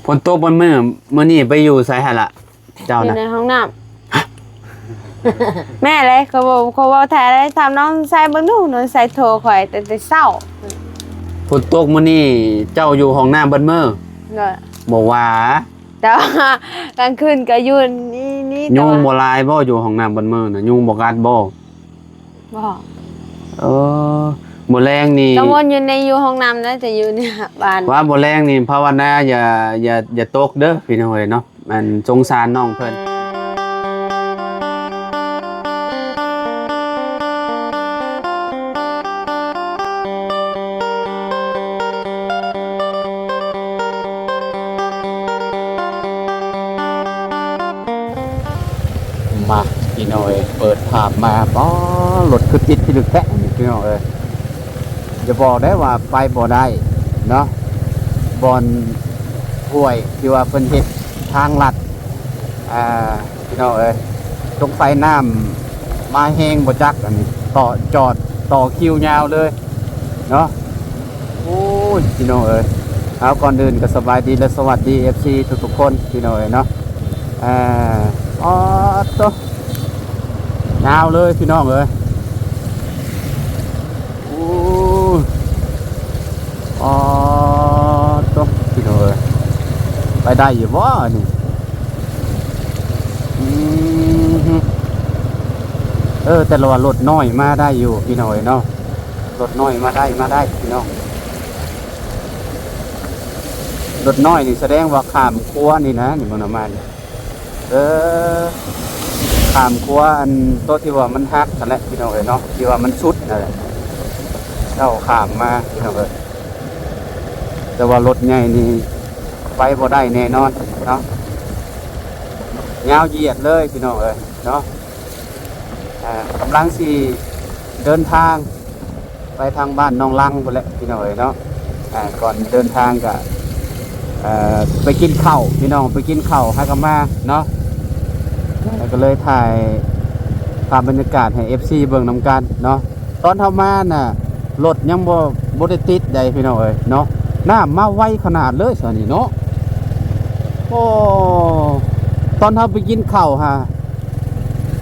ຝົນຕົກເບິດມື້ ມື້ນີ້ໄປຢູ່ໃສຫັ້ນລະ ເຈົ້ານະ? ຢູ່ໃນຫ້ອງນ້ຳ. ແມ່ເລີຍ ເຂົາເວົ້າ ເຂົາເວົ້າແທ້ເລີຍ. ຖາມນ້ອງຊາຍເບິ່ງດູ ນ້ອງຊາຍໂທຂ້ອຍຕັ້ງແຕ່ເຊົ້າ. ຝົນຕົກມື້ນີ້ເຈົ້າຢູ່ຫ້ອງນ້ຳເບິດມື້? ໂດຍ. ບໍ່ວ່າ ແຕ່ວ່າກາງຄືນກໍຢູ່ນີ້ ນີ້ ຍຸງ ແຕ່ວ່າ ບໍ່ຫຼາຍບໍ່? ຢູ່ຫ້ອງນ້ຳເບິດມື້ນະ ຍຸງບໍ່ກັດບໍ່? ບໍ່. ເອີ ມື້ແລງນີ້ ກັງວົນຢູ່ໃນ ຢູ່ຫ້ອງນ້ຳນະ ແຕ່ຢູ່ໃນບ້ານ. ວ່າມື້ແລງນີ້ພາວະນາ ຢ່າ ຢ່າ ຢ່າຕົກເດີພີ່ນ້ອງເອີຍເນາະ. ອັນ ສົງສານນ້ອງເພິ່ນ. ມາ ພີ່ນ້ອງເອີຍ ເປີດພາບມາ ປໍ ລົດຄືຕິດພິລຶກແທ້ພີ່ນ້ອງເອີຍ. ຢ່າບອກໄດ້ວ່າໄປບໍ່ໄດ້ເນາະ ບ່ອນຫ້ວຍທີ່ວ່າເພິ່ນເຮັດທາງລັດ ອ່າ ພີ່ນ້ອງເອີຍ ສົງໄສນ້ຳມາແຮງບໍ່ຈັກ ອັນນີ້ຕໍ່ ຈອດຕໍ່ຄິວຍາວເລີຍເນາະ. ໂອ້ຍ ພີ່ນ້ອງເອີຍ ເອົາ ກ່ອນອື່ນກໍສະບາຍດີ ແລະ ສະຫວັດດີ ເອັຟຊີ ທຸກໆຄົນ ພີ່ນ້ອງເອີຍເນາະ. ອ່າ ອໍ ໂຕ ຍາວເລີຍ ພີ່ນ້ອງເອີຍ. ໂອ້ ອໍ ໂຕ ພີ່ນ້ອງເອີຍ ໄປໄດ້ຢູ່ບໍ່ນີ້? ອືມ ເອີ ແຕ່ລະວ່າລົດນ້ອຍມາໄດ້ຢູ່ ພີ່ນ້ອງເອີຍເນາະ. ລົດນ້ອຍມາໄດ້ ມາໄດ້ ພີ່ນ້ອງ. ລົດນ້ອຍນີ້ສະແດງວ່າຂ້າມຂົວນີ້ນະ ນີ້ ເບິ່ງນຳມານີ້. ເອີ ຂ້າມຂົວ ອັນໂຕທີ່ວ່າມັນຫັກຫັ້ນແຫຼະ ພີ່ນ້ອງເອີຍເນາະ ທີ່ວ່າມັນສຸດຫັ້ນແຫຼະ ເຈົ້າຂ້າມມາ ພີ່ນ້ອງເອີຍ. ແຕ່ວ່າລົດໃຫຍ່ນີ້ໄປບໍ່ໄດ້ແນ່ນອນເນາະ ຍາວຢຽດເລີຍ ພີ່ນ້ອງເອີຍເນາະ. ອ່າ ກຳລັງຊິເດີນທາງ ໄປທາງບ້ານໜອງລັງພຸ້ນແຫຼະ ພີ່ນ້ອງເອີຍເນາະ. ອ່າ ກ່ອນເດີນທາງກະ ເອີ ໄປກິນເຂົ້າ ພີ່ນ້ອງ ໄປກິນເຂົ້າຫາກະມາເນາະ. ແລ້ວກໍເລີຍຖ່າຍພາບບັນຍາກາດໃຫ້ເອັຟຊີເບິ່ງນຳກັນເນາະ. ຕອນເຮົາມານະ ລົດຍັງບໍ່ ບໍ່ໄດ້ຕິດໃດ ພີ່ນ້ອງເອີຍເນາະ. ນ້ຳມາໄວຂະໜາດເລີຍຊະນີ້ເນາະ. ໂອ້ ຕອນເຮົາໄປກິນເຂົ້າຫາ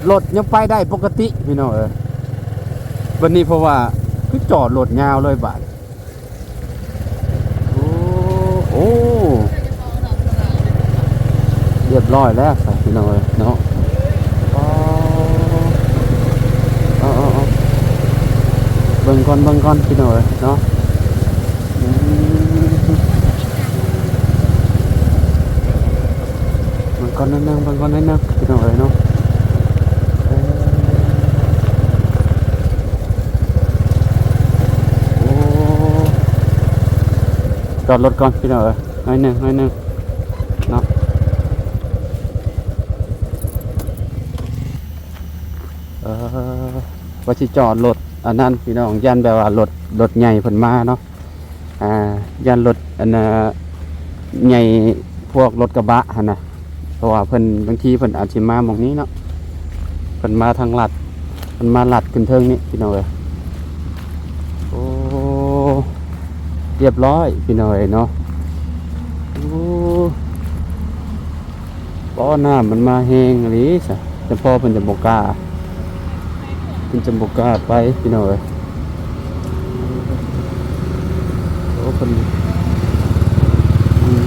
ລົດຍັງໄປໄດ້ປົກກະຕິ ພີ່ນ້ອງເອີຍ. ບັດນີ້ເພາະວ່າຄືຈອດລົດຍາວເລີຍບາດ. ໂອ້ ໂອ້ ຮຽບຮ້ອຍແລ້ວຊະ ພີ່ນ້ອງເອີຍເນາະ. ອໍ ເອົາ ເອົາ ເອົາ ເບິ່ງກ່ອນ ເບິ່ງກ່ອນ ພີ່ນ້ອງເອີຍເນາະ. ອືມ ເບິ່ງກ່ອນໜ້ອຍໜຶ່ງ ເບິ່ງກ່ອນໜ້ອຍໜຶ່ງ ພີ່ນ້ອງເອີຍເນາະ. ເອີ ໂອ້ ຈອດລົດກ່ອນ ພີ່ນ້ອງເອີຍ ໜ້ອຍໜຶ່ງ ໜ້ອຍໜຶ່ງເນາະ. ເອີ ວ່າຊິຈອດລົດອັນນັ້ນ ພີ່ນ້ອງ ຢ້ານແບບວ່າລົດ ລົດໃຫຍ່ເພິ່ນມາເນາະ. ອ່າ ຢ້ານລົດອັນນ່າໃຫຍ່ ພວກລົດກະບະຫັ້ນນະ ເພາະວ່າເພິ່ນ ບາງທີເພິ່ນອາດຊິມາໝ່ອງນີ້ເນາະ. ເພິ່ນມາທາງລັດ ເພິ່ນມາລັດຂຶ້ນເທິງນີ້ ພີ່ນ້ອງເອີຍ. ໂອ້ ຮຽບຮ້ອຍ ພີ່ນ້ອງເອີຍເນາະ. ໂອ້ ບໍ່ ນ້ຳມັນມາແຮງອີ່ຫຼີຊະ ຈຳພໍເພິ່ນຈະບໍ່ກ້າ ເພິ່ນຈະບໍ່ກ້າໄປ ພີ່ນ້ອງເອີຍ. ໂອ້ ເພິ່ນ ອືມ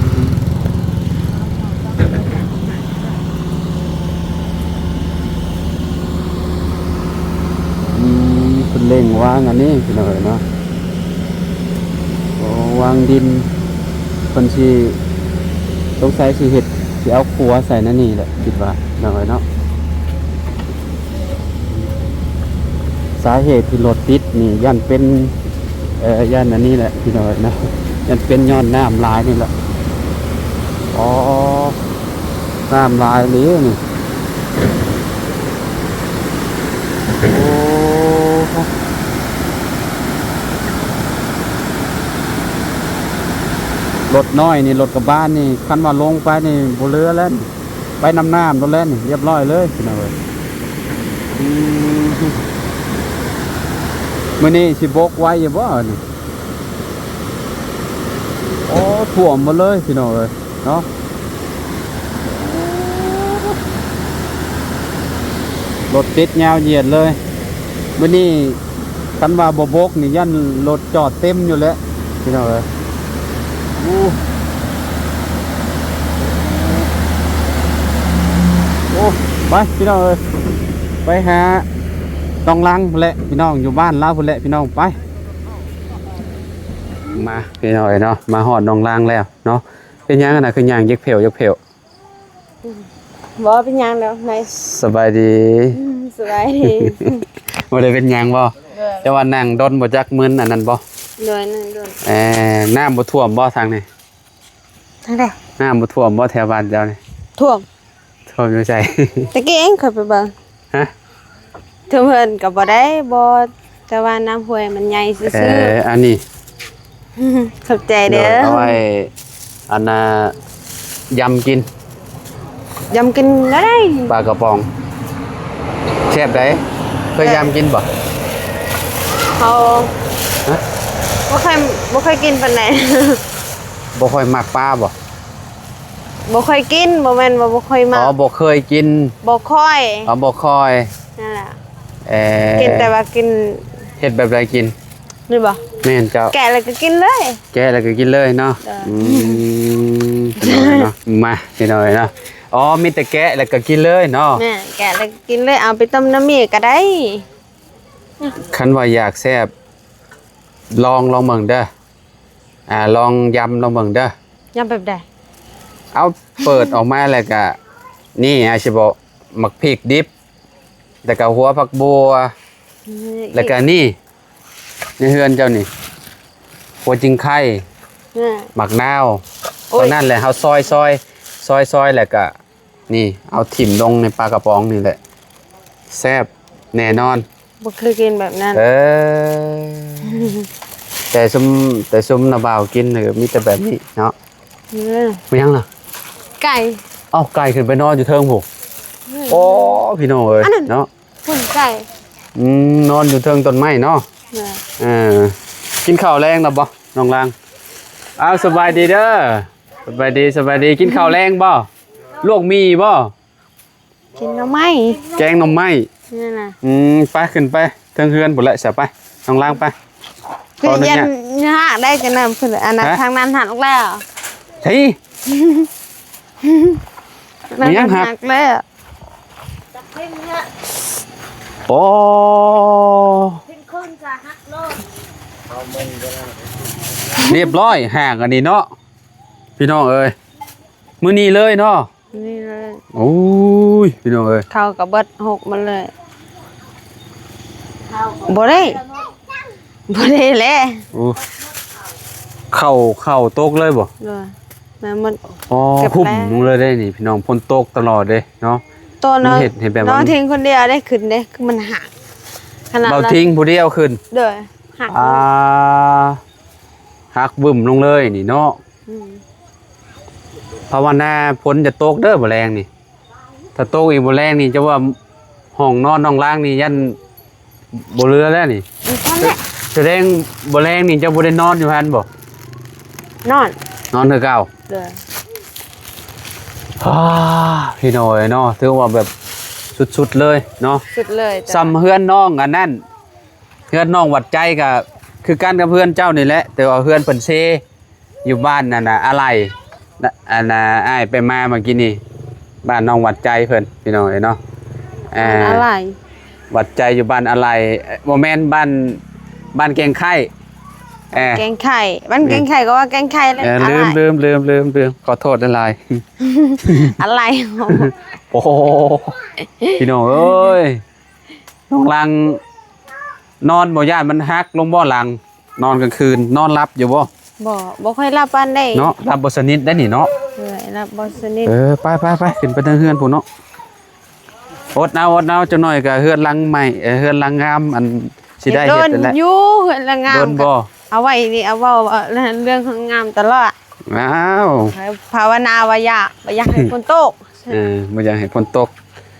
ອືມ ເພິ່ນເລັ່ງວາງອັນນີ້ ພີ່ນ້ອງເອີຍເນາະ. ໂອ້ ວາງດິນ ເພິ່ນຊິ ສົງໄສຊິເຮັດ ຊິເອົາຂົວໃສ່ໃນນີ້ແຫຼະ ຄິດວ່າ ນ້ອຍເນາະ. ສາເຫດທີ່ລົດຕິດນີ້ ຢ້ານເປັນ ເອີ ຢ້ານອັນນີ້ແຫຼະ ພີ່ນ້ອງເນາະ ຢ້ານເປັນຍ້ອນນ້ຳຫຼາຍນີ້ແຫຼະ. ອໍ ນ້ຳຫຼາຍອີ່ຫຼີນີ້. ໂອ້ ລົດນ້ອຍນີ້ ລົດກະບະນີ້ ຄັນວ່າລົງໄປນີ້ບໍ່ເຫຼືອແລ້ວນີ້ ໄປນຳນ້ຳໂລດແລ້ວນີ້ ຮຽບຮ້ອຍເລີຍ ພີ່ນ້ອງເອີຍ. ອືມ ມື້ນີ້ຊິບົກໄວຢູ່ບໍ່ນີ້? ໂອ້ ຖ້ວມໝົດເລີຍ ພີ່ນ້ອງເອີຍ. ເນາະ. ລົດຕິດຍາວຢຽດເລີຍ. ມື້ນີ້ຄັນວ່າບໍ່ບົກນີ້ຢ້ານລົດຈອດເຕັມຢູ່ແຫຼະພີ່ນ້ອງເອີຍ. ໂອ້ ໂອ້ ໄປພີ່ນ້ອງເອີຍ ໄປຫານ້ອງລັງພຸ້ນແຫຼະພີ່ນ້ອງ ຢູ່ບ້ານລາວພຸ້ນແຫຼະພີ່ນ້ອງ. ໄປ ມາພີ່ນ້ອງເອີຍເນາະ ມາຮອດນ້ອງລັງແລ້ວເນາະ. ເປັນຫຍັງຫັ້ນນະ ຄືຍ່າງຢາກແຜ່ວຢາກແຜ່ວ? ບໍ່ເປັນຫຍັງດອກນາຍ. ສະບາຍດີ. ອືມ ສະບາຍດີ. ບໍ່ໄດ້ເປັນຫຍັງບໍ່? ໂດຍ. ແຕ່ວ່ານັ່ງດົນບໍ່ຈັກມຶນອັນນັ້ນບໍ່? ໂດຍ ນັ່ງດົນ. ເອີ ນ້ຳບໍ່ຖ້ວມບໍ່ທາງນີ້? ທາງໃດ? ນ້ຳບໍ່ຖ້ວມບໍ່ແຖວບ້ານເຈົ້ານີ້? ຖ້ວມ. ຖ້ວມຢູ່ໃສ? ຕະກີ້ເອງຂ້ອຍໄປເບິ່ງ. ຮະ? ຖ້ວມເຮືອນກໍບໍ່ໄດ້ ບໍ່ ແຕ່ວ່ານ້ຳຫ້ວຍມັນໃຫຍ່ຊື່ໆ. ເອີ ອັນນີ້ ຂອບໃຈເດີ. ໂດຍ ເອົາໄວ້ ອັນນ່າ ຢຳກິນ. ຢຳກິນກໍໄດ້. ປາກະປ໋ອງ ແຊບໃດ໋. ເຄີຍຢຳກິນບໍ່? ເຮົາ ຮະ? ບໍ່ເຄີຍ ບໍ່ເຄີຍກິນປານໃດ. ບໍ່ຄ່ອຍມັກປາບໍ່? ບໍ່ຄ່ອຍກິນ ບໍ່ແມ່ນວ່າບໍ່ຄ່ອຍມັກ. ອໍ ບໍ່ເຄີຍກິນ. ບໍ່ຄ່ອຍ. ອໍ ບໍ່ຄ່ອຍ. ນັ້ນແຫຼະ. ເອີ ກິນແຕ່ວ່າກິນ ເຮັດແບບໃດກິນ? ນີ້ບໍ່? ແມ່ນເຈົ້າ. ແກະແລ້ວກໍກິນເລີຍ. ແກະແລ້ວກໍກິນເລີຍເນາະ. ເອີ ອືມ ເນາະ ມາພີ່ນ້ອງເນາະ. ອໍ ມີແຕ່ແກະແລ້ວກໍກິນເລີຍເນາະ. ແມ່ນ ແກະແລ້ວກໍກິນເລີຍ ເອົາໄປຕົ້ມນ້ຳໝີ່ກໍໄດ້. ຄັນວ່າຢາກແຊບ ລອງ ລອງເບິ່ງເດີ. ອ່າ ລອງຢຳລອງເບິ່ງເດີ. ຢຳແບບໃດ? ເອົາ ເປີດອອກມາແລ້ວກະ ນີ້ ອາຊິບອກ ໝາກພິກດິບ ແລ້ວກະຫົວຜັກບົ່ວ ແລ້ວກະນີ້ ໃນເຮືອນເຈົ້ານີ້ ຫົວຈິງໄຄ ໝາກນາວ. ໂອ້ຍ ເທົ່ານັ້ນແຫຼະ ເຮົາຊອຍໆ ຊອຍໆ ແລ້ວກະ ນີ້ ເອົາຖິ້ມລົງໃນປາກະປ໋ອງນີ້ແຫຼະ ແຊບແນ່ນອນ. ບໍ່ເຄີຍກິນແບບນັ້ນ. ເອີ ແຕ່ຊຸມ ແຕ່ຊຸມນ້າບ່າວກິນນີ້ມີແຕ່ແບບນີ້ເນາະ. ເອີ ແມ່ນຫຍັງລະ? ໄກ່. ເອົ້າ ໄກ່ຂຶ້ນໄປນອນຢູ່ເທິງພຸ້ນ. ເອີ ໂອ້ ພີ່ນ້ອງເອີຍ ເນາະ ພຸ້ນໄກ່. ອືມ ນອນຢູ່ເທິງຕົ້ນໄມ້ເນາະ. ເອີ ເອີ ກິນເຂົ້າແລງແລ້ວບໍ່ ນ້ອງລາງ? ອ້າວ ສະບາຍດີເດີ. ສະບາຍດີ ສະບາຍດີ. ກິນເຂົ້າແລງບໍ່? ລວກໝີ່ບໍ່? ກິນໜໍ່ໄມ້ ແກງໜໍ່ໄມ້. ນັ້ນນະ. ອືມ ໄປ ຂຶ້ນໄປເທິງເຮືອນພຸ້ນແຫຼະ ສະ ໄປ ນ້ອງລາງໄປ. ຄືຢ້ານ ຢ້ານໄດ້ກັນນຳເພິ່ນ ອັນນັ້ນ ຮະ? ທາງນັ້ນຫັກແລ້ວ. ໃສ? ທາງນັ້ນ ມີຫຍັງຫັກ? ຫັກແລ້ວ. ໂອ້ ຮຽບຮ້ອຍ ຫາກອັນນີ້ເນາະ ພີ່ນ້ອງເອີຍ. ມື້ນີ້ເລີຍເນາະ. ນີ້ເລີຍ. ໂອ້ຍ ພີ່ນ້ອງເອີຍ ເຂົ້າກໍເບິດ ຫົກໝົດເລີຍ. ບໍ່ໄດ້ ບໍ່ໄດ້ແຫຼະ. ໂອ້ ເຂົ້າ ເຂົ້າຕົກເລີຍບໍ່? ໂດຍ ແມ່ນໝົດ. ອໍ ຫຸ້ມລົງເລີຍເດ້ນີ້ ພີ່ນ້ອງ ຝົນຕົກຕະຫຼອດເດ້ເນາະ. ໂຕນ້ອງ ເຮັດ ເຮັດແບບ ນ້ອງທິງຄົນດຽວໄດ້ຂຶ້ນເດ້ ຄືມັນຫັກຂະໜາດ ເບົາທິງຜູ້ດຽວຂຶ້ນ. ໂດຍ ຫັກ. ອ່າ ຫັກບຶ້ມລົງເລີຍນີ້ເນາະ. ອືມ ພາວະນາຝົນຈະຕົກເດີມື້ແລງນີ້. ຖ້າຕົກອີກມື້ແລງນີ້ ຈະວ່າຫ້ອງນອນນ້ອງລາງນີ້ຢ້ານບໍ່ເຫຼືອແລ້ວນີ້. ແສດງມື້ແລງນີ້ເຈົ້າບໍ່ໄດ້ນອນຢູ່ຫັ້ນບໍ່? ນອນ ນອນຄືເກົ່າ. ໂດຍ. ອາ ພີ່ນ້ອງເອີຍເນາະ ຖືວ່າແບບສຸດໆເລີຍເນາະ ສຸດເລີຍ. ສ່ຳເຮືອນນ້ອງອັນນັ້ນ ເຮືອນນ້ອງຫວັດໃຈກໍຄືກັນກັບເຮືອນເຈົ້ານີ້ແຫຼະ ແຕ່ວ່າເຮືອນເພິ່ນເຊ ຢູ່ບ້ານນັ້ນນະ ອາໄລ ອັນນ່າ ອ້າຍໄປມາເມື່ອກີ້ນີ້ ບ້ານນ້ອງຫວັດໃຈເພິ່ນ ພີ່ນ້ອງເອີຍເນາະ. ອາ ອາໄລ ຫວັດໃຈຢູ່ບ້ານອາໄລ ບໍ່ແມ່ນ ບ້ານ ບ້ານແກງໄຂ່. ເອີ ແກງໄຂ່ ບ້ານແກງໄຂ່ ກໍວ່າແກງໄຂ່ແຫຼະ. ເອີ ລືມ ລືມ ລືມ ລືມ ຂໍໂທດຫຼາຍໆ. ອາໄລ ໂອ້ ພີ່ນ້ອງເອີຍ ນ້ອງຫຼັງ ນອນບໍ່ ຢ້ານມັນຫັກລົງບໍ່ຫຼັງ? ນອນກາງຄືນ ນອນຫຼັບຢູ່ບໍ່? ບໍ່ ບໍ່ຄ່ອຍຫຼັບປານໃດເນາະ. ຫຼັບບໍ່ສະໜິດໄດ໋ນີ້ເນາະ. ເອີ ຫຼັບບໍ່ສະໜິດ. ເອີ ໄປໆໆ ຂຶ້ນໄປທາງເຮືອນພຸ້ນເນາະ. ອົດເອົາ ອົດເອົາ ຈັກໜ້ອຍກໍເຮືອນຫຼັງໃໝ່ ເອີ ເຮືອນຫຼັງງາມ ອັນຊິໄດ້ເຮັດນັ້ນແຫຼະ. ຢູ່ເຮືອນຫຼັງງາມ ດົນບໍ່? ເອົາໄວ້ນີ້ ເອົາເວົ້າເລື່ອງງາມຕະຫຼອດ. ອ້າວ ພາວະນາວ່າຢ່າ ບໍ່ຢາກໃຫ້ຝົນຕົກ. ເອີ ບໍ່ຢາກໃຫ້ຝົນຕົກ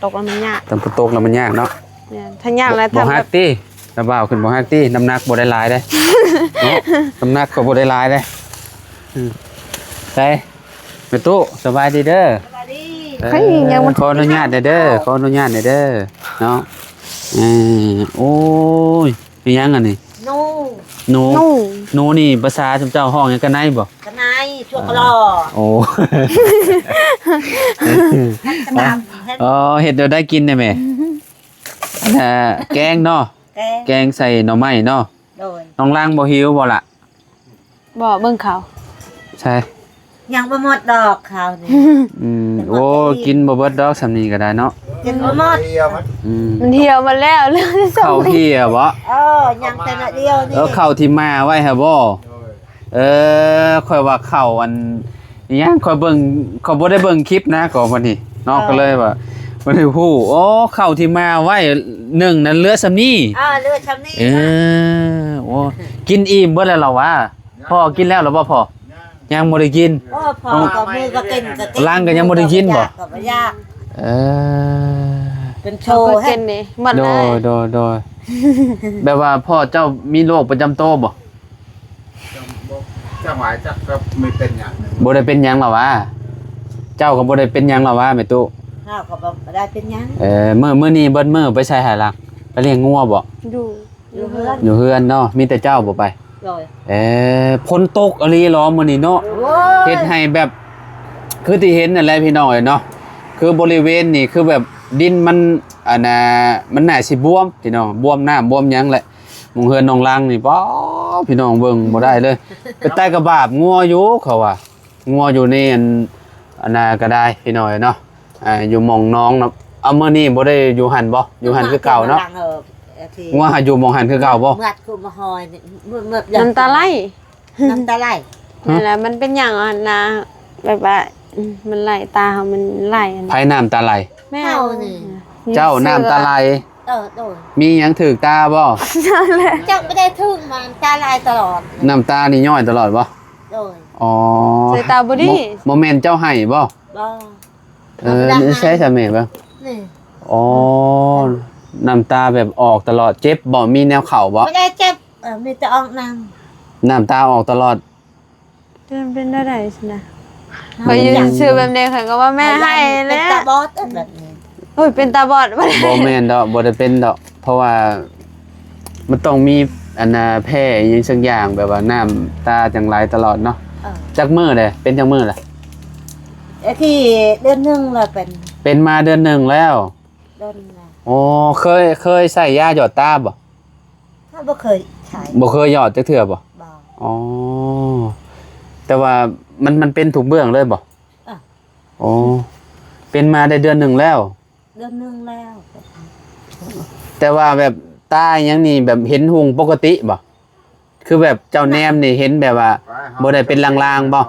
ຕົກແລ້ວມັນຍາກ ຖ້າຝົນຕົກແລ້ວມັນຍາກເນາະ. ແມ່ນ ຖ້າຍາກແລ້ວ ບໍ່ ບໍ່ຫັກຕິ ນ້າບ່າວຂຶ້ນບໍ່ຫັກຕິ ນ້ຳໜັກບໍ່ໄດ້ຫຼາຍເດ້ເນາະ ນ້ຳໜັກກໍບໍ່ໄດ້ຫຼາຍເດ້. ອືມ ໄປ ປະຕູ ສະບາຍດີເດີ. ສະບາຍດີ. ເອີ ເຂົາຍັງບໍ່ ຂໍອະນຸຍາດແດ່ເດີ ຂໍອະນຸຍາດແດ່ເດີເນາະ. ເອີ ໂອ້ຍ ມີຫຍັງອັນນີ້? ໜູ ໜູ ໜູ ໜູນີ້ພາສາຊຸມເຈົ້າຮ້ອງຫຍັງ? ກະໄນບໍ່? ກະໄນ ຊົ່ວກະລໍ. ໂອ້ ກະດຳ. ອໍ ເຮັດແນວໃດກິນໄດ້ແມ່? ເອີ ແກງເນາະ ແກງ ແກງໃສ່ໜໍ່ໄມ້ເນາະ. ໂດຍ. ນ້ອງລາງບໍ່ຫິວບໍ່ລະ? ບໍ່ ເບິ່ງເຂົາ ໃຊ່ ຍັງບໍ່ໝົດດອກເຂົານີ້. ອືມ ໂອ້ ກິນບໍ່ເບິດດອກ ສ່ຳນີ້ກໍໄດ້ເນາະ ກິນບໍ່ໝົດ. ອືມ ມັນຫ່ຽວໝົດແລ້ວ ເຫຼືອແຕ່ສ່ຳນີ້ ເຂົ້າຫ່ຽວບໍ່? ເອີ ຍັງແຕ່ໜ້ອຍດຽວນີ້. ເອີ ເຂົ້າທີ່ໝ່າໄວ້ຫັ້ນບໍ່? ໂດຍ. ເອີ ຂ້ອຍວ່າເຂົ້າອັນ ອີຫຍັງ ຂ້ອຍເບິ່ງ ຂ້ອຍບໍ່ໄດ້ເບິ່ງຄລິບນະ ກໍມື້ນີ້ເນາະ. ເອີ ກໍເລີຍວ່າບໍ່ໄດ້ຮູ້. ໂອ້ ເຂົ້າທີ່ໝ່າໄວ້ໜຶ່ງນັ້ນເຫຼືອສ່ຳນີ້. ເອີ ເຫຼືອສ່ຳນີ້. ເອີ ໂອ້ ກິນອີ່ມເບິດແລ້ວລະຫວາ? ພໍ່ກິນແລ້ວລະບໍ່ພໍ່? ຍັງ ຍັງບໍ່ໄດ້ກິນ. ໂອ້ ພໍ່ກໍມື້ກໍກິນ ກໍກິນ ຫຼັງກໍຍັງບໍ່ໄດ້ກິນບໍ່? ກໍບໍ່ຢາກ. ເອີ ເປັນໂຊ ເຂົາກໍກິນນີ້ໝົດເລີຍ. ໂດຍ ໂດຍ ໂດຍ. ແບບວ່າພໍ່ເຈົ້າມີໂລກປະຈຳໂຕບໍ່? ຈັກ ບໍ່ ຈັກວ່າ ຈັກກໍບໍ່ເປັນຫຍັງ. ບໍ່ໄດ້ເປັນຫຍັງລະຫວາ? ເຈົ້າກໍບໍ່ໄດ້ເປັນຫຍັງລະຫວາ ແມ່ຕູ້? ເຮົາກໍບໍ່ໄດ້ເປັນຫຍັງ. ເອີ ມື້ ມື້ນີ້ເບິດມື້ໄປໃສໃຫ້ລະ? ໄປລ້ຽງງົວບໍ່? ຢູ່ ຢູ່ເຮືອນ ຢູ່ເຮືອນເນາະ. ມີແຕ່ເຈົ້າບໍ່ໄປ? ໂດຍ. ເອີ ຝົນຕົກອີ່ຫຼີຫຼໍມື້ນີ້ເນາະ? ໂອ້ຍ ເຮັດໃຫ້ແບບ ຄືທີ່ເຫັນນັ້ນແຫຼະພີ່ນ້ອງເອີຍເນາະ. ຄືບໍລິເວນນີ້ຄືແບບດິນມັນ ອັນນ່າ ມັນໜ້າຊິບວມພີ່ນ້ອງ ບວມນ້ຳບວມຫຍັງແຫຼະ. ໝ່ອງເຮືອນນ້ອງລັງນີ້ ປ້າ ພີ່ນ້ອງເບິ່ງບໍ່ໄດ້ເລີຍ. ເປັນຕາກະບາບງົວຢູ່ ເຂົາວ່າ ງົວຢູ່ໃນອັນ ອັນນ່າກໍໄດ້ພີ່ນ້ອງເອີຍເນາະ. ອ່າ ຢູ່ໝ່ອງໜອງເນາະ. ເອົາ ມື້ນີ້ບໍ່ໄດ້ຢູ່ຫັ້ນບໍ່? ຢູ່ຫັ້ນຄືເກົ່າເນາະ. ງົວຫາຢູ່ໝ່ອງຫັ້ນຄືເກົ່າບໍ່? ເມືອດຄືມາຫອຍນີ້ ເມືອດ ນ້ຳຕາໄຫຼ ນ້ຳຕາໄຫຼ. ນັ້ນແຫຼະ ມັນເປັນຫຍັງຫັ້ນນະ ແບບວ່າ ອືມ ມັນໄຫຼ ຕາເຮົາມັນໄຫຼຫັ້ນ. ໃຜນ້ຳຕາໄຫຼ? ແມ່ ເຮົານີ້. ເຈົ້ານ້ຳຕາໄຫຼ? ເອີ ໂດຍ. ມີຫຍັງຖືກຕາບໍ່? ເຈົ້າບໍ່ໄດ້ຖືກ ມັນຕາໄຫຼຕະຫຼອດ. ນ້ຳຕານີ້ຍ້ອຍຕະຫຼອດບໍ່? ໂດຍ. ອໍ ສາຍຕາບໍ່ດີ. ບໍ່ ບໍ່ແມ່ນເຈົ້າໄຫ້ບໍ່? ບໍ່. ເອີ ໃຊ້ສາມີເບິ່ງ. ນີ້. ອໍ ນ້ຳຕາແບບອອກຕະຫຼອດ. ເຈັບບໍ່? ມີແນວເຂົ້າບໍ່? ບໍ່ໄດ້ເຈັບ. ເອີ ມີແຕ່ອອກນ້ຳ. ນ້ຳຕາອອກຕະຫຼອດ. ຈະເປັນແນວໃດຊັ້ນນະ? ຂ້ອຍຢູ່ຊື່ແບບນີ້ ຂ້ອຍກໍວ່າແມ່ໄຫ້ແລ້ວ. ເປັນຕາບອດແບບນີ້. ໂອ້ຍ ເປັນຕາບອດ. ບໍ່ແມ່ນດອກ ບໍ່ໄດ້ເປັນດອກ ເພາະວ່າມັນຕ້ອງມີ ອັນນ່າ ແພ້ອີ່ຫຍັງສັກຢ່າງ ແບບວ່ານ້ຳຕາຈັ່ງໄຫຼຕະຫຼອດເນາະ. ເອີ ຈັກມື້ແລ້ວ? ເປັນຈັກມື້ແລ້ວ? ເອີ ທີ່ເດືອນໜຶ່ງແລ້ວເປັນ. ເປັນມາເດືອນໜຶ່ງແລ້ວ? ເດືອນໜຶ່ງແລ້ວ. ໂອ້ ເຄີຍ ເຄີຍໃສ່ຢາຫຍອດຕາບໍ່? ເຮົາບໍ່ເຄີຍໃຊ້. ບໍ່ເຄີຍຫຍອດຈັກເທື່ອບໍ່? ບໍ່. ອໍ ແຕ່ວ່າມັນ ມັນເປັນທຸກເບື້ອງເລີຍບໍ່? ເອີ. ອໍ ເປັນມາໄດ້ເດືອນໜຶ່ງແລ້ວ? ເດືອນໜຶ່ງແລ້ວ. ແຕ່ວ່າແບບຕາຫຍັງນີ້ ແບບເຫັນຮຸ່ງປົກກະຕິບໍ່? ຄືແບບເຈົ້າແນມນີ້ເຫັນແບບວ່າບໍ່ໄດ້ເປັນລາງໆບໍ່?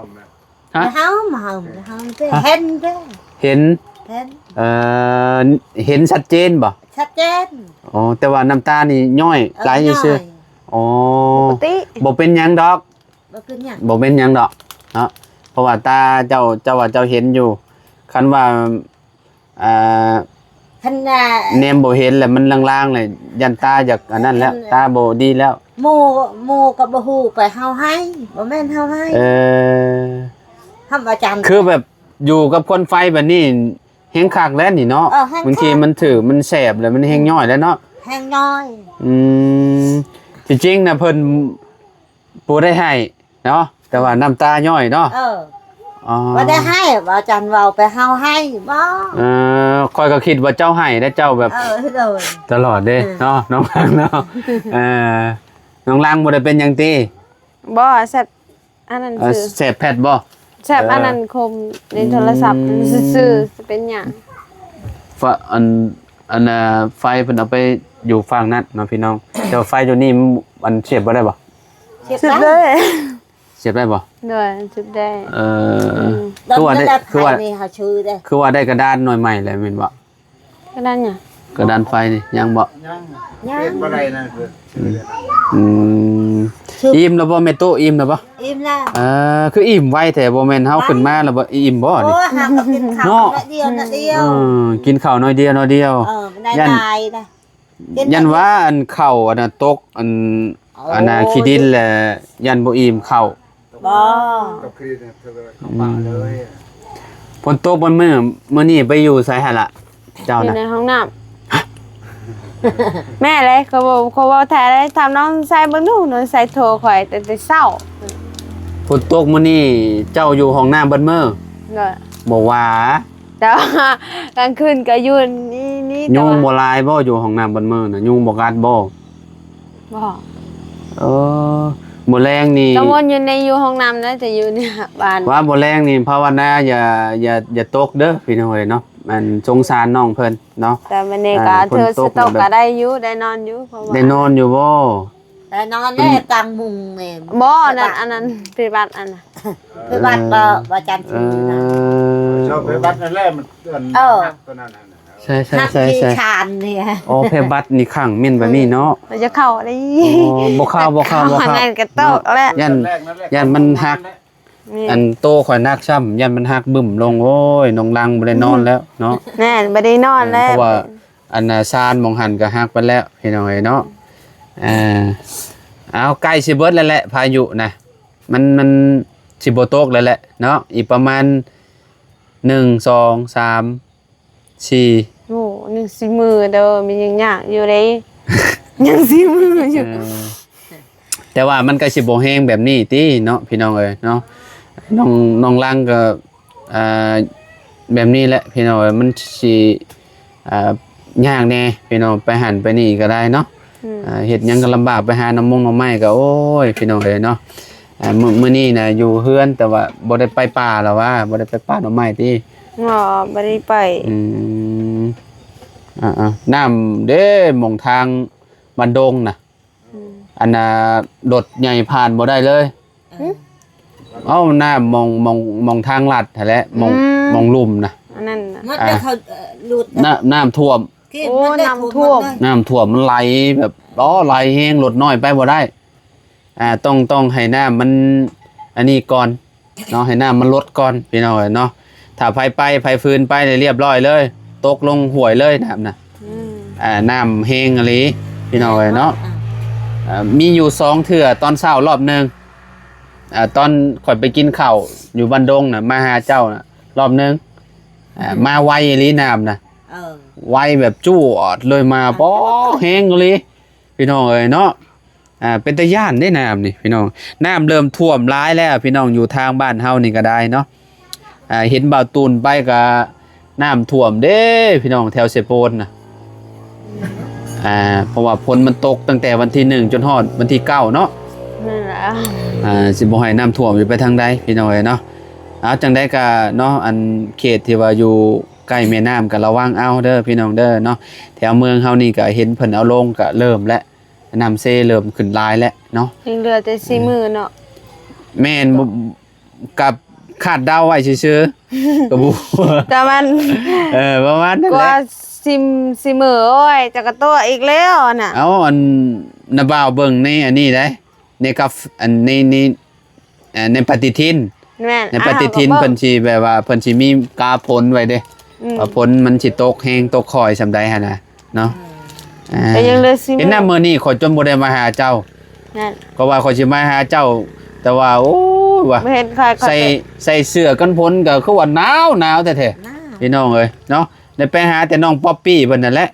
ຮະ? ເຮົາ ເຮົາ ເຮົາ ຮະ? ເຫັນເດ້. ເຫັນ? ເຫັນ. ເອີ ເຫັນຊັດເຈນບໍ່? ຊັດເຈນ. ອໍ ແຕ່ວ່ານ້ຳຕານີ້ຍ້ອຍ ເອີ ຫຼາຍຊື່ໆ. ຍ້ອຍ. ອໍ ປົກກະຕິ ບໍ່ເປັນຫຍັງດອກ. ບໍ່ເປັນຫຍັງ ບໍ່ເປັນຫຍັງດອກເນາະ ເພາະວ່າຕາເຈົ້າ ເຈົ້າວ່າເຈົ້າເຫັນຢູ່. ຄັນວ່າ ອ່າ ຄັນວ່າແນມບໍ່ເຫັນແລ້ວ ມັນລາງໆແລ້ວ ຢ້ານຕາຢາກອັນນັ້ນແລ້ວ ຕາບໍ່ດີແລ້ວ. ໝູ່ ໝູ່ກໍບໍ່ຮູ້ ໄປເຮົາໄຫ້ ບໍ່ແມ່ນເຮົາໄຫ້. ເອີ ທຳອາຈານ ຄືແບບຢູ່ກັບຄວັນໄຟແບບນີ້ ແຮງຄັກແລ້ວນີ້ເນາະ. ເອີ ແຮງຄັກ. ບາງທີມັນຖືກ ມັນແສບແລ້ວ ມັນແຮງຍ້ອຍແລ້ວເນາະ. ແຮງຍ້ອຍ. ອືມ ທີ່ຈິງນະເພິ່ນບໍ່ໄດ້ໄຫ້ເນາະ ແຕ່ວ່ານ້ຳຕາຍ້ອຍເນາະ. ເອີ. ອໍ ບໍ່ໄດ້ໄຫ້ ວ່າຈັນເວົ້າໄປເຮົາໄຫ້ບໍ່? ເອີ ຂ້ອຍກໍຄິດວ່າເຈົ້າໄຫ້ແລ້ວ ເຈົ້າແບບ ເອີ ໂດຍ ຕະຫຼອດເດ້ ເອີ ເນາະ ນ້ອງລັງເນາະ. ເອີ ນ້ອງລັງບໍ່ໄດ້ເປັນຫຍັງຕິ? ບໍ່ ແຊບ ອັນນັ້ນ ເອີ ຊື່ ແສບແພັດບໍ່? ແຊບ ເອີ ອັນນັ້ນຄົມໃນໂທລະສັບ ອືມ ຊື່ໆ ຊິເປັນຫຍັງ? ຟະ ອັນ ອັນນ່າ ໄຟເພິ່ນເອົາໄປຢູ່ຝັ່ງນັ້ນເນາະພີ່ນ້ອງ ແຕ່ວ່າໄຟຢູ່ນີ້ ອັນ ສຽບບໍ່ໄດ້ບໍ່? ສຽບໄດ້ ສຽບໄດ້ບໍ່? ໂດຍ ສຽບໄດ້. ເອີ ອືມ ຄືວ່າໄດ້ ຄືວ່າ ຄືວ່າໄດ້ກະດານໜ່ວຍໃໝ່ແລ້ວແມ່ນບໍ່? ກະດານຫຍັງ? ກະດານໄຟນີ້ຍັງບໍ່? ຍັງ ຍັງ ເຮັດບໍ່ໄດ້ນະ. ອືມ ອືມ ອີ່ມແລ້ວບໍ່ແມ່ຕູ້? ອີ່ມແລ້ວບໍ່? ອີ່ມແລ້ວ. ເອີ ຄືອີ່ມໄວແທ້ ບໍ່ແມ່ນເຮົາຂຶ້ນມາແລ້ວບໍ່ອີ່ມບໍ່ນີ້? ໂອ້ ຫາກໍກິນເຂົ້າ ເນາະ ໜ້ອຍດຽວ ໜ້ອຍດຽວ. ເອີ ກິນເຂົ້າໜ້ອຍດຽວ ໜ້ອຍດຽວ. ເອີ ບໍ່ໄດ້ ຢ້ານ ຫຼາຍນະ ຢ້ານວ່າອັນເຂົ້າອັນນ່າຕົກ ອັນ ໂອ້ ອັນນ່າຂີ້ດິນແຫຼະ ຢ້ານບໍ່ອີ່ມເຂົ້າ. ບໍ່ ຕົກຂີ້ດິນ ເຂົ້າປາກເລີຍ. ອືມ ຝົນຕົກເບິດມື້ ມື້ນີ້ໄປຢູ່ໃສຫັ້ນລະ ເຈົ້ານະ? ຢູ່ໃນຫ້ອງນ້ຳ. ແມ່ເລີຍ ເຂົາເວົ້າ ເຂົາເວົ້າແທ້ເລີຍ ຖາມນ້ອງໄຊເບິ່ງດູ ນ້ອງໄຊໂທຂ້ອຍຕັ້ງແຕ່ເຊົ້າ. ຝົນຕົກມື້ນີ້ເຈົ້າຢູ່ຫ້ອງນ້ຳເບິດມື້? ໂດຍ. ບໍ່ວ່າ ແຕ່ວ່າກາງຄືນກໍຢູ່ນີ້ ນີ້ ຍຸງບໍ່ຫຼາຍບໍ່? ຢູ່ຫ້ອງນ້ຳເບິດມື້ນະ ຍຸງບໍ່ກັດບໍ່? ບໍ່. ເອີ ມື້ແລງນີ້ ກັງວົນຢູ່ໃນ ຢູ່ຫ້ອງນ້ຳນະ ແຕ່ຢູ່ໃນບ້ານ ວ່າມື້ແລງນີ້ພາວະນາຢ່າ ຢ່າ ຢ່າຕົກເດີພີ່ນ້ອງເອີຍເນາະ ອັນສົງສານນ້ອງເພິ່ນເນາະ. ແຕ່ມື້ນີ້ກໍຖືສະຕົກກໍໄດ້ຢູ່ ໄດ້ນອນຢູ່ ເພາະວ່າ ໄດ້ນອນຢູ່ບໍ່? ໄດ້ນອນແດ່ກາງມຸງນີ້. ບໍ່ ອັນນັ້ນ ອັນນັ້ນໄພບັດ ອັນນັ້ນ ໄພບັດບໍ່ ບໍ່ຈັນຊື່ນະ. ເອີ ເຈົ້າໄພບັດນັ້ນແຫຼະ ມັນ ເອີ ຕົວນັ້ນນະ. ໃຊ່ໆໆໆ ທີ່ຄານນີ້. ອໍ ແພບັດນີ້ຂັງແມ່ນແບບນີ້ເນາະ. ເອີ ບໍ່ຈະເຂົ້າເດ້. ອໍ ບໍ່ເຂົ້າ ບໍ່ເຂົ້າ ບໍ່ເຂົ້າ ອັນນັ້ນກະຕອກແລ້ວ ຢ້ານ ຢ້ານມັນຫັກ. ອັນໂຕຂ້ອຍໜັກຊ້ຳ ຢ້ານມັນຫັກບຶ້ມລົງ. ໂອ້ຍ ນ້ອງລັງບໍ່ໄດ້ນອນແລ້ວເນາະ. ແມ່ນ ບໍ່ໄດ້ນອນແລ້ວ ເພາະວ່າອັນຊານໝ່ອງຫັ້ນກະຫັກໄປແລ້ວ ພີ່ນ້ອງເອີຍເນາະ. ເອົາ ໃກ້ຊິເບິດແລ້ວແຫຼະ ພາຍຸນະ ມັນ ມັນຊິບໍ່ຕົກແລ້ວແຫຼະເນາະ ອີກປະມານ ໜຶ່ງ ສອງ ສາມ ສີ່. ໂອ້ ຍັງສີ່ມື້ເດີ ມັນຍັງຍາກຢູ່ເດ້ ຍັງສີ່ມື້ຢູ່. ເອີ ແຕ່ວ່າມັນກໍຊິບໍ່ແຮງແບບນີ້ຕິເນາະ ພີ່ນ້ອງເອີຍເນາະ. ນ້ອງ ນ້ອງລັງກໍ ອ່າ ແບບນີ້ແຫຼະ ພີ່ນ້ອງເອີຍ ມັນຊິ ອ່າ ຍາກແດ່ ພີ່ນ້ອງ ໄປຫັ້ນໄປນີ້ກໍໄດ້ເນາະ. ອືມ ອ່າ ເຮັດຫຍັງກໍລຳບາກ ໄປຫາໜໍ່ມົງໜໍ່ໄມ້ກໍ ໂອ້ຍ ພີ່ນ້ອງເອີຍເນາະ. ອ່າ ມື້ ມື້ນີ້ນະຢູ່ເຮືອນ ແຕ່ວ່າບໍ່ໄດ້ໄປປ່າລະຫວາ ບໍ່ໄດ້ໄປປ່າໜໍ່ໄມ້ຕິ? ບໍ່ ບໍ່ໄດ້ໄປ. ອືມ ອ່າໆ ນ້ຳເດ້ ໝ່ອງທາງບ້ານດົງນະ ອືມ ອັນນ່າ ລົດໃຫຍ່ຜ່ານບໍ່ໄດ້ເລີຍ. ຫຶ? ເອົ້າ ນ້ຳໝ່ອງ ໝ່ອງ ໝ່ອງທາງລັດຫັ້ນແຫຼະ ໝ່ອງ ອືມ ໝ່ອງລຸ່ມນະ ອັນນັ້ນນະ ມັນຈະ ອ່າ ເຂົ້າ ເອີ ຫຼຸດ ນ້ຳ ນ້ຳຖ້ວມ. ໂອ້ ນ້ຳຖ້ວມ ນ້ຳຖ້ວມມັນໄຫຼແບບ ອໍ ໄຫຼແຮງ ລົດນ້ອຍໄປບໍ່ໄດ້. ອ່າ ຕ້ອງ ຕ້ອງໃຫ້ນ້ຳມັນອັນນີ້ກ່ອນເນາະ ໃຫ້ນ້ຳມັນລົດກ່ອນ ພີ່ນ້ອງເອີຍເນາະ. ຖ້າໃຜໄປ ໃຜຟືນໄປນີ້ລຽບຮ້ອຍເລີຍ ຕົກລົງຫ້ວຍເລີຍນ້ຳນະ. ອືມ ອ່າ ນ້ຳແຮງອີ່ຫຼີ ພີ່ນ້ອງເອີຍເນາະ. ອ່າ ອ່າ ມີຢູ່ສອງເທື່ອ ຕອນເຊົ້າລອບໜຶ່ງ ອ່າ ຕອນຂ້ອຍໄປກິນເຂົ້າຢູ່ບ້ານດົງນະ ມາຫາເຈົ້ານະລອບໜຶ່ງ. ອ່າ ອືມ ມາໄວອີ່ຫຼີນ້ຳນະ. ເອີ ໄວແບບຈວດເລີຍມາ ອໍ ແຮງອີ່ຫຼີ ພີ່ນ້ອງເອີຍເນາະ. ອ່າ ເປັນຕາຢ້ານເດ້ນ້ຳນີ້ພີ່ນ້ອງ ນ້ຳເລີ່ມຖ້ວມຫຼາຍແລ້ວພີ່ນ້ອງ ຢູ່ທາງບ້ານເຮົານີ້ກໍໄດ້ເນາະ. ອ່າ ເຫັນບ່າວຕູນໄປກໍນ້ຳຖ້ວມເດ້ພີ່ນ້ອງ ແຖວເຊໂປນນະ. ອ່າ ເພາະວ່າຝົນມັນຕົກຕັ້ງແຕ່ວັນທີໜຶ່ງຈົນຮອດວັນທີເກົ້າເນາະ. ແມ່ນແລ້ວ ອ່າ ຊິບໍ່ໃຫ້ນ້ຳຖ້ວມຢູ່ໄປທາງໃດພີ່ນ້ອງເອີຍເນາະ. ເອົາ ຈັ່ງໃດກໍເນາະ ອັນເຂດທີ່ວ່າຢູ່ໃກ້ແມ່ນ້ຳກໍລະວັງເອົາເດີພີ່ນ້ອງເດີເນາະ. ແຖວເມືອງເຮົານີ້ກໍເຫັນເພິ່ນເອົາລົງ ກໍເລີ່ມແລ້ວ ນ້ຳເຊເລີ່ມຂຶ້ນຫຼາຍແລ້ວເນາະ. ຍັງເຫຼືອແຕ່ສີ່ມື້ເນາະ. ແມ່ນ ບໍ່ ກັບຄາດເດົາໄວ້ຊື່ໆ ກໍບໍ່ ປະມານ ເອີ ປະມານນັ້ນແຫຼະ ກວ່າສີ່ ສີ່ມື້. ໂອ້ຍ ຈະກະຕົວະອີກແລ້ວນະ. ເອົາ ອັນ ນ້າບ່າວເບິ່ງໃນອັນນີ້ໄດ໋ ໃນກັບ ອັນ ໃນ ໃນ ເອີ ໃນປະຕິທິນ. ແມ່ນ ໃນປະຕິທິນ ເພິ່ນຊິແບບວ່າ ເພິ່ນຊິມີກາຝົນໄວ້ເດ້ ອືມ ວ່າຝົນມັນຊິຕົກແຮງຕົກຄ່ອຍສ່ຳໃດຫັ້ນນະເນາະ. ອືມ ອ່າ ກໍຍັງເຫຼືອສີ່ມື້. ເຫັນນະ ມື້ນີ້ຂ້ອຍຈົນບໍ່ໄດ້ມາຫາເຈົ້າ. ນັ້ນ ກໍວ່າຂ້ອຍຊິມາຫາເຈົ້າ ແຕ່ວ່າ ໂອ້ຍ ວ່າ ບໍ່ເຫັນຂ້ອຍ ຂ້ອຍ ໃສ່ ໃສ່ເສື້ອກັນຝົນກໍຄືວ່າໜາວ ໜາວແທ້ໆ ໜາວ ພີ່ນ້ອງເອີຍເນາະ. ໄດ້ໄປຫາແຕ່ນ້ອງປັອບປີ້ເພິ່ນນັ້ນແຫຼະ.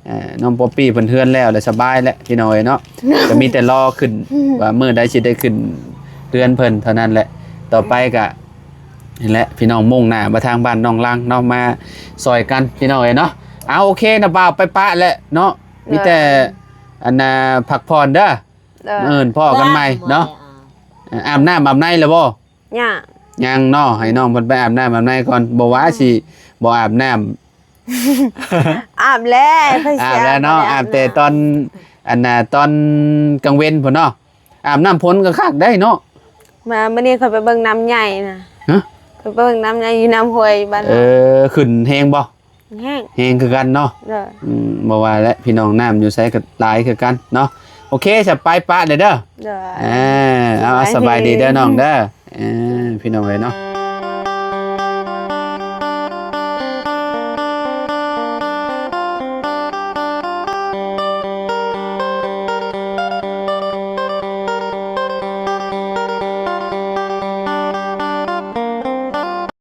ເອີ ນ້ອງປັອບປີ້ເພິ່ນເຮືອນແລ້ວ ແລ້ວສະບາຍແຫຼະ ພີ່ນ້ອງເອີຍເນາະ. ກໍມີແຕ່ລໍຂຶ້ນ ວ່າມື້ໃດຊິໄດ້ຂຶ້ນເຮືອນເພິ່ນເທົ່ານັ້ນແຫຼະ. ຕໍ່ໄປກໍ ນີ້ແຫຼະ ພີ່ນ້ອງ ມຸ່ງໜ້າມາທາງບ້ານນ້ອງລັງເນາະ ມາຊ່ອຍກັນ ພີ່ນ້ອງເອີຍເນາະ. ເອົາ ໂອເຄ ນ້າບ່າວໄປປະແຫຼະເນາະ. ມີແຕ່ ໂດຍ ອັນນ່າ ພັກຜ່ອນເດີ. ໂດຍ ມື້ອື່ນພໍ້ກັນໃໝ່ເນາະ. ເອີ ອາບນ້ຳອາບໃນແລ້ວບໍ່? ຍັງ ຍັງເນາະ. ໃຫ້ນ້ອງເພິ່ນໄປອາບນ້ຳອາບໃນກ່ອນ. ບໍ່ວ່າ ອືມ ຊິບໍ່ອາບນ້ຳ ອາບແລ້ວ ອາບແລ້ວເນາະ. ອາບແຕ່ຕອນ ອັນນ່າ ຕອນກາງເວັນພຸ້ນເນາະ. ອາບນ້ຳຝົນກໍຄັກໄດ໋ເນາະ. ມາມື້ນີ້ຂ້ອຍໄປເບິ່ງນ້ຳໃຫຍ່ນະ. ຮະ? ຂ້ອຍໄປເບິ່ງນ້ຳໃຫຍ່ຢູ່ນ້ຳຫ້ວຍບ້ານ. ເອີ ຂຶ້ນແຮງບໍ່? ແຮງ ແຮງຄືກັນເນາະ. ໂດຍ ອືມ ບໍ່ວ່າແຫຼະ ພີ່ນ້ອງ ນ້ຳຢູ່ໃສກໍຫຼາຍຄືກັນເນາະ. ໂອເຄ ສະ ໄປປະເດີ. ໂດຍ ອ່າ ເອົາ ສະບາຍດີເດີນ້ອງເດີ. ເອີ ພີ່ນ້ອງເອີຍເນາະ.